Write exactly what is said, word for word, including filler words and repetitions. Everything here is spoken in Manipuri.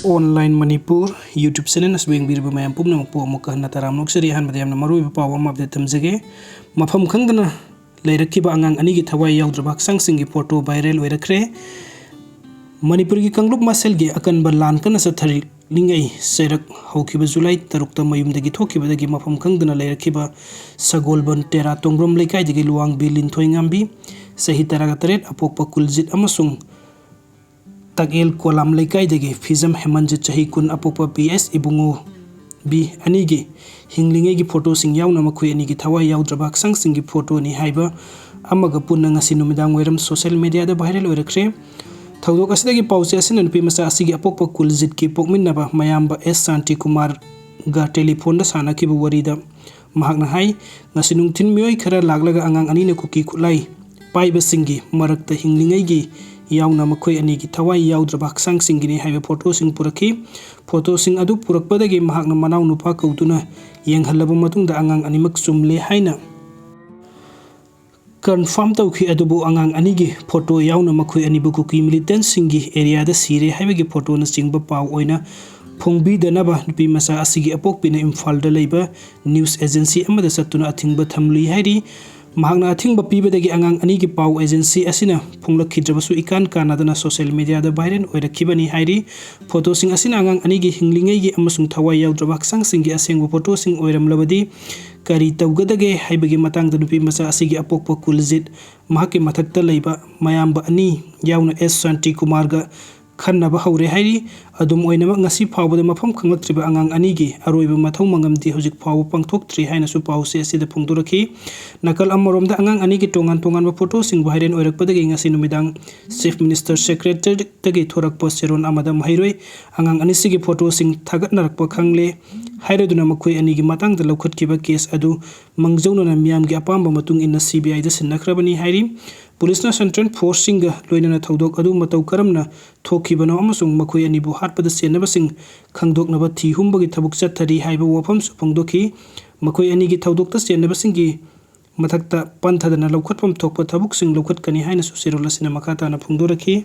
Online Manipur YouTube channel ꯑꯁꯤꯕꯨ ꯌꯦꯡꯕꯤꯔꯤꯕ ꯃꯌꯥꯝ ꯄꯨꯝꯅꯃꯛꯄꯨ ꯑꯃꯨꯛꯀ ꯍꯟꯅ ꯇꯔꯥꯝꯅ ꯑꯣꯛꯆꯔꯤ꯫ ꯑꯍꯥꯟꯕꯗ ꯌꯥꯝꯅ ꯃꯔꯨꯑꯣꯏꯕ ꯄꯥꯎ ꯑꯃ update ꯊꯝꯖꯒꯦ꯫ ꯃꯐꯝ ꯈꯪꯗꯅ ꯂꯩꯔꯛꯈꯤꯕ ꯑꯉꯥꯡ ꯑꯅꯤꯒꯤ ꯊꯋꯥꯏ ꯌꯥꯎꯗ꯭ꯔꯕ ꯍꯛꯆꯥꯡꯁꯤꯡꯒꯤ photo viral ꯑꯣꯏꯔꯛꯈ꯭ꯔꯦ꯫ ꯃꯅꯤꯄꯨꯔꯒꯤ ꯀꯥꯡꯂꯨꯞ ꯃꯁꯦꯜꯒꯤ ꯑꯀꯟꯕ ꯂꯥꯟ ꯀꯟꯅ ꯆꯠꯊꯔꯤꯉꯩ ꯆꯩꯔꯛ ꯍꯧꯈꯤꯕ July ꯇꯔꯨꯛꯇ ꯃꯌꯨꯝꯗꯒꯤ ꯊꯣꯛꯈꯤꯕꯗꯒꯤ ꯃꯐꯝ ꯈꯪꯗꯅ ꯂꯩꯔꯛꯈꯤꯕ ꯁꯒꯣꯜꯕꯟ ꯇꯦꯔꯥ ꯇꯣꯡꯕ꯭ꯔꯝ ꯂꯩꯀꯥꯏꯗꯒꯤ ꯂꯨꯋꯥꯡꯕꯤ ꯂꯤꯟꯊꯣꯏꯉꯥꯝꯕꯤ, ꯆꯍꯤ ꯇꯔꯥꯒ ꯇꯔꯦꯠ, ꯑꯄꯣꯛꯄ ꯀꯨꯜꯖꯤꯠ ꯑꯃꯁꯨꯡ ꯇꯥꯛꯌꯦꯜ ꯀꯣꯂꯥꯝ ꯂꯩꯀꯥꯏꯗꯒꯤ ꯐꯤꯖꯝ ꯍꯦꯃꯟꯖꯤꯠ, ꯆꯍꯤ ꯀꯨꯟ, ꯑꯄꯣꯛꯄ ꯄꯤ ꯑꯦꯁ ꯏꯕꯨꯡꯉꯣ ꯕꯤ ꯑꯅꯤꯒꯤ ꯍꯤꯡꯂꯤꯉꯩꯒꯤ photoꯁꯤꯡ ꯌꯥꯎꯅ ꯃꯈꯣꯏ ꯑꯅꯤꯒꯤ ꯊꯋꯥꯏ ꯌꯥꯎꯗ꯭ꯔꯕ ꯍꯛꯆꯥꯡꯁꯤꯡꯒꯤ photoꯅꯤ ꯍꯥꯏꯕ ꯑꯃꯒ ꯄꯨꯟꯅ ꯉꯁꯤ ꯅꯨꯃꯤꯗꯥꯡ ꯋꯥꯏꯔꯝ social mediaꯗ viral ꯑꯣꯏꯔꯛꯈ꯭ꯔꯦ꯫ ꯊꯧꯗꯣꯛ ꯑꯁꯤꯗꯒꯤ ꯄꯥꯎꯆꯦ ꯑꯁꯤꯅ ꯅꯨꯄꯤ ꯃꯆꯥ ꯑꯁꯤꯒꯤ ꯑꯄꯣꯛꯄ ꯀꯨꯜꯖꯤꯠꯀꯤ ꯄꯣꯛꯃꯤꯟꯅꯕ ꯃꯌꯥꯝꯕ ꯑꯦꯁ ꯁꯥꯟꯇꯤ ꯀꯨꯃꯥꯔꯒ telephone ꯗ ꯁꯥꯟꯅꯈꯤꯕ ꯋꯥꯔꯤꯗ ꯃꯍꯥꯛꯅ ꯍꯥꯏ, "ꯉꯁꯤ ꯅꯨꯡꯊꯤꯜ ꯃꯤꯑꯣꯏ ꯈꯔ ꯂꯥꯛꯂꯒ ꯑꯉꯥꯡ ꯑꯅꯤꯅ ꯀꯨꯀꯤ ꯈꯨꯠꯂꯥꯏ ꯄꯥꯏꯕꯁꯤꯡꯒꯤ ꯃꯔꯛꯇ ꯍꯤꯡꯂꯤꯉꯩꯒꯤ ꯌꯥꯎꯅ ꯃꯈꯣꯏ ꯑꯅꯤꯒꯤ ꯊꯋꯥꯏ ꯌꯥꯎꯗ꯭ꯔꯕ ꯍꯛꯆꯥꯡꯁꯤꯡꯒꯤꯅꯤ ꯍꯥꯏꯕ photoꯁꯤꯡ ꯄꯨꯔꯛꯈꯤ꯫ Photoꯁꯤꯡ ꯑꯗꯨ ꯄꯨꯔꯛꯄꯗꯒꯤ ꯃꯍꯥꯛꯅ ꯃꯅꯥꯎ ꯅꯨꯄꯥ ꯀꯧꯗꯨꯅ ꯌꯦꯡꯍꯜꯂꯕ ꯃꯇꯨꯡꯗ ꯑꯉꯥꯡ ꯑꯅꯤꯃꯛ ꯆꯨꯝꯂꯦ ꯍꯥꯏꯅ confirm ꯇꯧꯈꯤ꯫ ꯑꯗꯨꯕꯨ ꯑꯉꯥꯡ ꯑꯅꯤꯒꯤ photo ꯌꯥꯎꯅ ꯃꯈꯣꯏ ꯑꯅꯤꯕꯨ ꯀꯨꯀꯤ militantꯁꯤꯡꯒꯤ areaꯗ ꯁꯤꯔꯦ ꯍꯥꯏꯕꯒꯤ photoꯅꯆꯤꯡꯕ ꯄꯥꯎ ꯑꯣꯏꯅ ꯐꯣꯡꯕꯤꯗꯅꯕ ꯅꯨꯄꯤ ꯃꯆꯥ ꯑꯁꯤꯒꯤ ꯑꯄꯣꯛꯄꯤꯅ ꯏꯝꯐꯥꯜꯗ ꯂꯩꯕ news agency ꯑꯃꯗ ꯆꯠꯇꯨꯅ ꯑꯊꯤꯡꯕ ꯊꯝꯂꯨꯏ" ꯍꯥꯏꯔꯤ꯫ ꯃꯍꯥꯛꯅ ꯑꯊꯤꯡꯕ ꯄꯤꯕꯗꯒꯤ ꯑꯉꯥꯡ ꯑꯅꯤꯒꯤ ꯄꯥꯎ agency ꯑꯁꯤꯅ ꯐꯣꯡꯂꯛꯈꯤꯗ꯭ꯔꯕꯁꯨ ꯏꯀꯥꯟ ꯀꯥꯟꯅꯗꯅ social mediaꯗ viral ꯑꯣꯏꯔꯛꯈꯤꯕꯅꯤ ꯍꯥꯏꯔꯤ꯫ Photoꯁꯤꯡ ꯑꯁꯤꯅ ꯑꯉꯥꯡ ꯑꯅꯤꯒꯤ ꯍꯤꯡꯂꯤꯉꯩꯒꯤ ꯑꯃꯁꯨꯡ ꯊꯋꯥꯏ ꯌꯥꯎꯗ꯭ꯔꯕ ꯍꯛꯆꯥꯡꯁꯤꯡꯒꯤ ꯑꯁꯦꯡꯕ photoꯁꯤꯡ ꯑꯣꯏꯔꯝꯂꯕꯗꯤ ꯀꯔꯤ ꯇꯧꯒꯗꯒꯦ ꯍꯥꯏꯕꯒꯤ ꯃꯇꯥꯡꯗ ꯅꯨꯄꯤ ꯃꯆꯥ ꯑꯁꯤꯒꯤ ꯑꯄꯣꯛꯄ ꯀꯨꯜꯖꯤꯠ, ꯃꯍꯥꯛꯀꯤ ꯃꯊꯛꯇ ꯂꯩꯕ ꯃꯌꯥꯝꯕ ꯑꯅꯤ ꯌꯥꯎꯅ ꯑꯦꯁ ꯁꯥꯟꯇꯤ ꯀꯨꯃꯥꯔꯒ ꯈꯟꯅꯕ ꯍꯧꯔꯦ ꯍꯥꯏꯔꯤ꯫ ꯑꯗꯨꯝ ꯑꯣꯏꯅꯃꯛ, ꯉꯁꯤ ꯐꯥꯎꯕꯗ ꯃꯐꯝ ꯈꯪꯂꯛꯇ꯭ꯔꯤꯕ ꯑꯉꯥꯡ ꯑꯅꯤꯒꯤ ꯑꯔꯣꯏꯕ ꯃꯊꯧ ꯃꯉꯝꯗꯤ ꯍꯧꯖꯤꯛ ꯐꯥꯎꯕ ꯄꯥꯡꯊꯣꯛꯇ꯭ꯔꯤ ꯍꯥꯏꯅꯁꯨ ꯄꯥꯎꯆꯦ ꯑꯁꯤꯗ ꯐꯣꯡꯗꯣꯔꯛꯈꯤ꯫ ꯅꯥꯀꯜ ꯑꯃꯔꯣꯝꯗ, ꯑꯉꯥꯡ ꯑꯅꯤꯒꯤ ꯇꯣꯉꯥꯟ ꯇꯣꯉꯥꯟꯕ photoꯁꯤꯡ viral ꯑꯣꯏꯔꯛꯄꯗꯒꯤ ꯉꯁꯤ ꯅꯨꯃꯤꯗꯥꯡ Chief Minister Secretariatꯇꯒꯤ ꯊꯣꯔꯛꯄ ꯆꯦꯔꯣꯜ ꯑꯃꯗ ꯃꯍꯩꯔꯣꯏ ꯑꯉꯥꯡ ꯑꯅꯤꯁꯤꯒꯤ photoꯁꯤꯡ ꯊꯥꯒꯠꯅꯔꯛꯄ ꯈꯪꯂꯦ ꯍꯥꯏꯔꯗꯨꯅ ꯃꯈꯣꯏ ꯑꯅꯤꯒꯤ ꯃꯇꯥꯡꯗ ꯂꯧꯈꯠꯈꯤꯕ case ꯑꯗꯨ ꯃꯥꯡꯖꯧꯅꯅ ꯃꯤꯌꯥꯝꯒꯤ ꯑꯄꯥꯝꯕ ꯃꯇꯨꯡ ꯏꯟꯅ CBIꯗ ꯁꯤꯟꯅꯈ꯭ꯔꯕꯅꯤ ꯍꯥꯏꯔꯤ꯫ Policeꯅ Central Forceꯁꯤꯡꯒ ꯂꯣꯏꯅꯅ ꯊꯧꯗꯣꯛ ꯑꯗꯨ ꯃꯇꯧ ꯀꯔꯝꯅ ꯊꯣꯛꯈꯤꯕꯅꯣ ꯑꯃꯁꯨꯡ ꯃꯈꯣꯏ ꯑꯅꯤꯕꯨ ꯍꯥꯠꯄꯗ ꯆꯦꯟꯅꯕꯁꯤꯡ ꯈꯪꯗꯣꯛꯅꯕ ꯊꯤ ꯍꯨꯝꯕꯒꯤ ꯊꯕꯛ ꯆꯠꯊꯔꯤ ꯍꯥꯏꯕ ꯋꯥꯐꯝꯁꯨ ꯐꯣꯡꯗꯣꯛꯈꯤ꯫ ꯃꯈꯣꯏ ꯑꯅꯤꯒꯤ ꯊꯧꯗꯣꯛꯇ ꯆꯦꯟꯅꯕꯁꯤꯡꯒꯤ ꯃꯊꯛꯇ ꯄꯟꯊꯗꯅ ꯂꯧꯈꯠꯐꯝ ꯊꯣꯛꯄ ꯊꯕꯛꯁꯤꯡ ꯂꯧꯈꯠꯀꯅꯤ ꯍꯥꯏꯅꯁꯨ ꯆꯦꯔꯣꯜ ꯑꯁꯤꯅ ꯃꯈꯥ ꯇꯥꯅ ꯐꯣꯡꯗꯣꯔꯛꯈꯤ꯫